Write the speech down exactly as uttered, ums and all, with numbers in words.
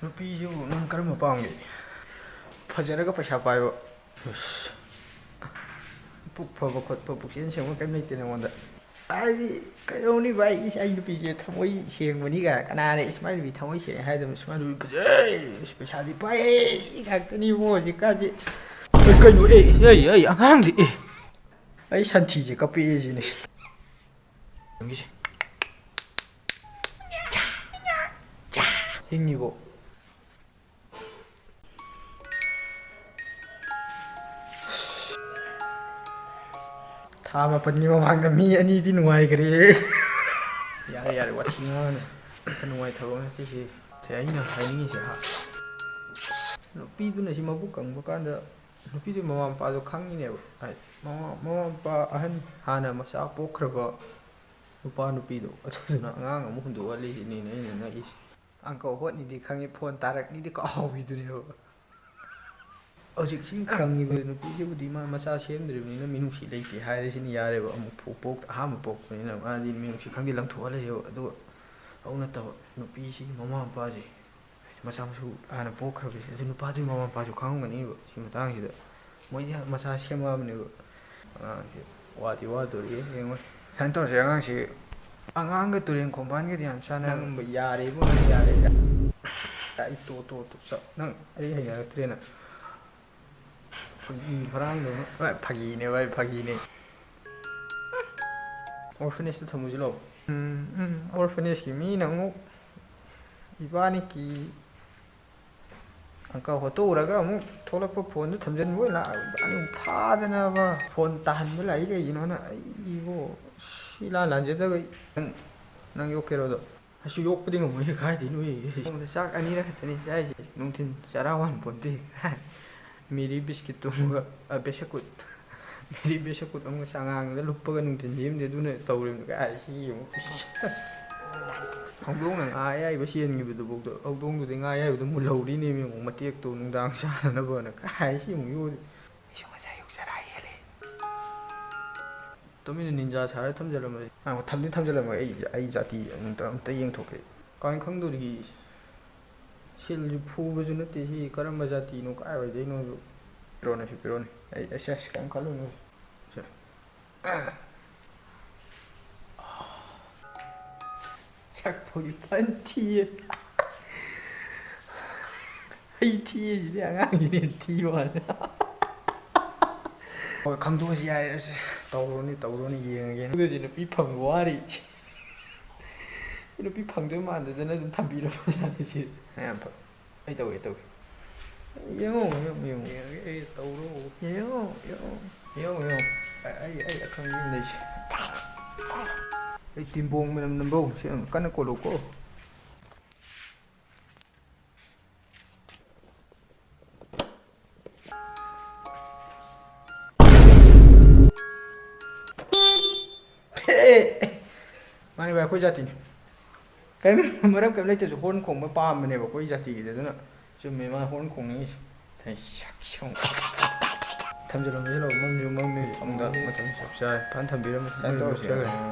ꯅꯨꯄꯤꯁꯤꯕꯨ ꯅꯪ ꯀꯔꯝꯕ ꯄꯥꯝꯒꯦ? ꯐꯖꯔꯒ ꯄꯩꯁꯥ ꯄꯥꯏꯕ꯫ ꯑꯁ꯫ ꯄꯨꯛ ꯐꯕ ꯈꯣꯠꯄ, ꯄꯨꯛꯆꯦꯜ ꯁꯦꯡꯕ ꯀꯔꯤꯝ ꯂꯩꯇꯦ ꯅꯉꯣꯟꯗ꯫ ꯍꯥꯏꯗꯤ, ꯀꯩꯗꯧꯅꯤ ꯚꯥꯏ, ꯏꯁ, ꯑꯩ ꯅꯨꯄꯤꯁꯦ ꯊꯃꯣꯏ ꯁꯦꯡꯕꯅꯤ ꯀꯥꯏꯅ, ꯀꯅꯥꯅ ꯏꯁ, ꯃꯥꯏ ꯅꯨꯄꯤ ꯊꯃꯣꯏ ꯁꯦꯡꯉꯦ ꯍꯥꯏꯗꯕꯅꯣ? ꯏꯁ, ꯃꯥꯏ ꯅꯨꯄꯤ ꯐꯖꯩ, ꯏꯁ, ꯄꯩꯁꯥꯗꯤ ꯄꯥꯏ ꯉꯥꯛꯇꯅꯤꯕꯣ ꯍꯧꯖꯤꯛꯀꯥꯟꯗꯤ꯫ ꯑꯦ, ꯀꯩꯅꯣ, ꯑꯦ, ꯑꯦ, ꯑꯩ ꯑꯉꯥꯡꯁꯦ, ꯑꯦ꯫ ꯑꯩ ꯁꯟꯊꯤꯁꯦ ꯀꯞꯄꯛꯑꯦ ꯁꯤꯅꯤ꯫ ꯅꯪꯒꯤꯁꯦ꯫ ꯍꯤꯡꯉꯤꯕꯣ? ꯊꯥ ꯃꯥꯄꯟꯒꯤ ꯃꯃꯥꯡꯗ ꯃꯤ ꯑꯅꯤꯗꯤ ꯅꯨꯡꯉꯥꯏꯈ꯭ꯔꯦ꯫ ꯌꯥꯔꯦ, ꯌꯥꯔꯦ, ꯋꯥꯊꯤ ꯉꯥꯡꯉꯅꯨ꯫ ꯈꯔ ꯅꯨꯡꯉꯥꯏꯊꯕ ꯅꯠꯇꯦ ꯁꯤ꯫ ꯁꯦ, ꯑꯩꯅ ꯍꯥꯏꯅꯤꯡꯉꯤꯁꯦ, ꯍꯥ? ꯅꯨꯄꯤꯗꯨꯅ ꯁꯤ ꯃꯕꯨꯛ ꯀꯪꯕ ꯀꯥꯟꯗ, ꯅꯨꯄꯤꯗꯨꯒꯤ ꯃꯃꯥ ꯃꯄꯥꯗꯣ ꯈꯪꯉꯤꯅꯦꯕ꯫ ꯍꯥꯏꯗꯤ, ꯃꯃꯥ, ꯃꯃꯥ ꯃꯄꯥ ꯑꯍꯟ, ꯍꯥꯟꯅ ꯃꯆꯥ ꯄꯣꯛꯈ꯭ꯔꯕ ꯅꯨꯄꯥ ꯅꯨꯄꯤꯗꯣ, ꯑꯗꯨꯗꯨꯅ ꯑꯉꯥꯡ ꯑꯃꯨꯛ ꯍꯨꯟꯗꯣꯛꯍꯜꯂꯤꯁꯤꯅꯤꯅꯦ ꯑꯩꯅ ꯉꯛꯏꯁꯦ꯫ ꯑꯪꯀꯜ ꯍꯣꯠꯅꯤꯗꯤ ꯈꯪꯉꯤ, ꯐꯣꯟ ꯇꯥꯔꯛꯅꯤꯗꯤ ꯀꯥꯎꯕꯤꯗꯨꯅꯦꯕ꯫ ꯍꯧꯖꯤꯛꯁꯤ ꯀꯪꯉꯤꯕ ꯅꯨꯄꯤꯁꯤꯕꯨꯗꯤ ꯃꯥ ꯃꯆꯥ ꯁꯦꯝꯗ꯭ꯔꯤꯕꯅꯤꯅ ꯃꯤꯅꯨꯡꯁꯤ ꯂꯩꯇꯦ ꯍꯥꯏꯔꯁꯤꯅ ꯌꯥꯔꯦꯕ꯫ ꯑꯃꯨꯛ ꯄꯣꯛ-, ꯄꯣꯛ-, ꯑꯍꯥꯟꯕ ꯄꯣꯛꯄꯅꯤꯅ ꯃꯥꯗꯤ ꯃꯤꯅꯨꯡꯁꯤ ꯈꯪꯗꯦ, ꯂꯪꯊꯣꯛꯍꯜꯂꯁꯦꯕ꯫ ꯑꯗꯨꯒ ꯑꯗꯨ ꯅꯠꯇꯕ ꯅꯨꯄꯤꯁꯤꯒꯤ ꯃꯃꯥ ꯃꯄꯥꯁꯦ, ꯃꯆꯥ ꯃꯁꯨ ꯍꯥꯟꯅ ꯄꯣꯛꯈ꯭ꯔꯕꯁꯦ, ꯑꯗꯨ ꯅꯨꯄꯥꯗꯨꯒꯤ ꯃꯃꯥ ꯃꯄꯥꯁꯨ ꯈꯪꯉꯝꯒꯅꯤꯕ ꯁꯤ ꯃꯇꯥꯡꯁꯤꯗ꯫ ꯃꯣꯏꯗꯤ ꯃꯆꯥ ꯁꯦꯝꯃꯛꯑꯕꯅꯦꯕ꯫ ꯑꯉꯥꯡꯁꯦ ꯋꯥꯗꯤ ꯋꯥꯗꯣꯔꯤꯌꯦ, ꯌꯦꯡꯉꯣ꯫ ꯁꯨꯃꯥꯏꯅ ꯇꯧꯁꯦ, ꯑꯉꯥꯡꯁꯤ ꯑꯉꯥꯡꯒ ꯇꯨꯔꯦꯟ ꯈꯣꯡꯕꯥꯟꯒꯗꯤ ꯌꯥꯝ ꯆꯥꯟꯅꯔꯝꯕ ꯌꯥꯔꯦ ꯏꯕꯨꯡꯉꯣ, ꯌꯥꯔꯦ꯫ ꯑꯩ ꯇꯣ-, ꯇꯣ-, ꯇꯣ-, ꯆ-, ꯅꯪ ꯑꯩ ꯍꯩꯅꯔꯛꯇ꯭ꯔꯦꯅ꯫ ꯐꯥꯒꯤ ꯐꯔꯥꯡꯗꯧꯅ꯫ ꯚꯥꯏ, ꯐꯥꯒꯤꯅꯦ ꯚꯥꯏ, ꯐꯥꯒꯤꯅꯦ꯫ ꯑꯣꯔꯐꯅꯦꯖꯇ ꯊꯝꯃꯨꯁꯤ ꯂꯥꯛꯑꯣ꯫ ꯎꯝ, ꯎꯝ, ꯑꯣꯔꯐꯅꯦꯖꯀꯤ ꯃꯤꯅ ꯑꯃꯨꯛ ꯏꯕꯥꯅꯤꯒꯤ ꯑꯪꯀꯜ ꯍꯣꯠꯇꯣꯛꯎꯔꯒ ꯑꯃꯨꯛ ꯊꯣꯛꯂꯛꯄ ꯐꯣꯟꯗꯨ ꯊꯝꯖꯤꯟꯕ ꯑꯣꯏꯅ ꯂꯥꯛꯑꯕ꯫ ꯏꯕꯥꯅꯤ ꯑꯃꯨꯛ ꯐꯥꯗꯅꯕ ꯐꯣꯟ ꯇꯥꯍꯟꯕ ꯂꯥꯛꯏ ꯀꯩꯒꯤꯅꯣꯅ ꯑꯩꯕꯨ ꯁꯤ ꯂꯥꯟ ꯂꯥꯟꯖꯗꯕ꯫ ꯅꯪ, ꯅꯪ ꯌꯣꯛꯀꯦꯔꯣ ꯑꯗꯣ? ꯑꯩꯁꯨ ꯌꯣꯛꯄꯗꯤ ꯉꯝꯃꯣꯏꯍꯦ, ꯀꯥꯏꯗꯩꯅꯣꯍꯦ? ꯅꯣꯡꯃꯗ ꯆꯥꯛ ꯑꯅꯤꯔꯛ ꯈꯛꯇꯅꯤ ꯆꯥꯏꯁꯦ, ꯅꯨꯡꯊꯤꯟ ꯆꯔꯥ ꯋꯥꯟ ꯄꯣꯟꯇꯦ꯫ ꯃꯦꯔꯤ ꯕꯤꯁꯀꯤꯠꯇꯨ ꯑꯃꯒ, ꯑ, ꯕꯤꯁꯀꯨꯠ꯫ ꯃꯦꯔꯤ ꯕꯤꯁꯀꯨꯠ ꯑꯃꯒ ꯆꯉꯥꯡꯗ ꯂꯨꯞꯄꯒ ꯅꯨꯡꯊꯤꯟ ꯂꯦꯝꯗꯦ, ꯑꯗꯨꯅ ꯇꯧꯔꯤꯕꯅꯤ꯫ ꯀꯥꯏ ꯁꯤ ꯌꯦꯡꯉꯨ꯫ ꯍꯧꯗꯣꯡꯅ ꯉꯥ ꯑꯌꯥꯏꯕ ꯆꯦꯟꯈꯤꯕꯗꯨꯐꯥꯎꯗ, ꯍꯧꯗꯣꯡꯗꯨꯗꯤ ꯉꯥ ꯑꯌꯥꯏꯕꯗꯨ ꯃꯨꯜꯍꯧꯔꯤꯅꯦꯃꯤ ꯑꯃꯨꯛ ꯃꯇꯦꯛꯇꯣ ꯅꯨꯡꯗꯥꯡ ꯆꯥꯅꯅꯕꯅ꯫ ꯀꯥꯏ ꯁꯤ ꯑꯃꯨꯛ ꯌꯣꯜꯂꯤ꯫ ꯑꯩꯁꯨ ꯉꯁꯥꯏ ꯑꯌꯨꯛ ꯆꯔꯥ ꯍꯦꯜꯂꯦ꯫ ꯇꯨꯃꯤꯟꯅ ꯅꯤꯟꯖꯥ ꯁꯥꯔ ꯊꯝꯖꯤꯜꯂꯝꯃꯁꯤ꯫ ꯉꯥꯏꯈꯣ, ꯊꯝꯗꯤ ꯊꯝꯖꯤꯜꯂꯝꯃꯒꯦ꯫ ꯑꯩ, ꯑꯩ ꯖꯥꯇꯤ ꯑꯝꯇ, ꯑꯝꯇ ꯌꯦꯡꯊꯣꯛꯀꯦ꯫ ꯀꯃꯥꯏꯅ ꯈꯪꯗꯣꯔꯤꯒꯦ? ꯁꯤꯜꯁꯨ ꯐꯨꯕꯁꯨ ꯅꯠꯇꯦ꯫ ꯁꯤ ꯀꯔꯝꯕ ꯖꯥꯇꯤꯅꯣ, ꯀꯥꯏꯋꯥꯏꯗꯩꯅꯣꯁꯨ? ꯄꯤꯔꯛꯑꯣꯅꯦ, ꯁꯤ ꯄꯤꯔꯛꯑꯣꯅꯦ꯫ ꯑꯩ, ꯑꯩ, ꯁꯦ, ꯁꯦ, ꯀꯩꯝ ꯈꯜꯂꯨꯅꯨ꯫ ꯁꯦ꯫ ꯁꯛꯄꯨꯗꯤ ꯐꯟ ꯊꯤꯌꯦ꯫ ꯑꯩ ꯊꯤꯌꯦ ꯁꯤꯗꯤ, ꯑꯉꯥꯡꯁꯤꯅ ꯍꯦꯟꯅ ꯊꯤꯕ ꯋꯥꯅꯤ꯫ ꯍꯣꯏ, ꯈꯪꯗꯣꯛꯑꯁꯤ ꯌꯥꯔꯦ꯫ ꯑꯁ, ꯇꯧꯔꯨꯅꯤ, ꯇꯧꯔꯨꯅꯤ, ꯌꯦꯡꯉꯒꯦ꯫ ꯑꯗꯨꯗꯤ ꯅꯨꯄꯤ ꯐꯪꯕ ꯋꯥꯔꯤ꯫ ꯁꯤ ꯅꯨꯄꯤ ꯐꯪꯗꯣꯏ ꯃꯥꯟꯗꯗꯅ ꯑꯗꯨꯝ ꯊꯝꯕꯤꯔꯕ ꯖꯥꯠꯅꯤ ꯁꯤ꯫ ꯌꯥꯝ ꯐ-, ꯑꯩ ꯇꯧꯒꯦ, ꯑꯩ ꯇꯧꯒꯦ꯫ ꯌꯦꯡꯉꯣ, ꯌꯦꯡꯉꯣ, ꯌꯦꯡꯉꯣ꯫ ꯌꯦꯡꯉꯒꯦ, ꯑꯩ ꯇꯧꯔꯣ꯫ ꯌꯦꯡꯉꯣ, ꯌꯦꯡꯉꯣ꯫ ꯌꯦꯡꯉꯣ, ꯌꯦꯡꯉꯣ꯫ ꯑꯩ, ꯑꯩ, ꯑꯩ ꯑꯈꯪꯕꯤ ꯑꯃ ꯂꯩꯁꯦ꯫ ꯑꯩ ꯇꯤꯝꯕꯣꯡ ꯃꯅꯝ ꯅꯝꯕꯧ꯫ ꯁꯤ ꯌꯥꯝ ꯀꯟꯅ ꯀꯣꯜꯂꯨꯀꯣ꯫ ꯑꯦ, ꯑꯦ, ꯑꯦ꯫ ꯃꯥꯅꯦ ꯚꯥꯏ, ꯑꯩꯈꯣꯏ ꯖꯥꯇꯤꯅꯤ꯫ ꯀꯔꯤꯝ, ꯃꯔꯝ ꯀꯔꯤꯝ ꯂꯩꯇ꯭ꯔꯁꯨ ꯍꯣꯔꯟ ꯈꯣꯡꯕ ꯄꯥꯝꯕꯅꯦꯕ ꯑꯩꯈꯣꯏ ꯖꯥꯇꯤꯒꯤꯗꯤ꯫ ꯑꯗꯨꯅ ꯆꯨꯝꯃꯦ ꯃꯥ ꯍꯣꯔꯟ ꯈꯣꯡꯅꯤꯡꯉꯤꯁꯦ꯫ ꯑꯩ ꯁꯛꯁꯤ ꯑꯃꯨꯛ ꯊꯝꯖꯤꯜꯂꯣ, ꯊꯝꯖꯤꯜꯂꯣ꯫ ꯃꯝꯁꯨ ꯃꯝꯃꯤ꯫ ꯊꯝꯗ ꯃꯇꯝ ꯆꯞ ꯆꯥꯔꯦ꯫ ꯐꯖꯅ ꯊꯝꯕꯤꯔꯝꯃꯦ꯫ ꯁꯨꯃꯥꯏꯅ ꯃꯣꯏ ꯇꯧꯔꯁꯦ꯫ ꯃꯨꯠꯆꯈ꯭ꯔꯦ꯫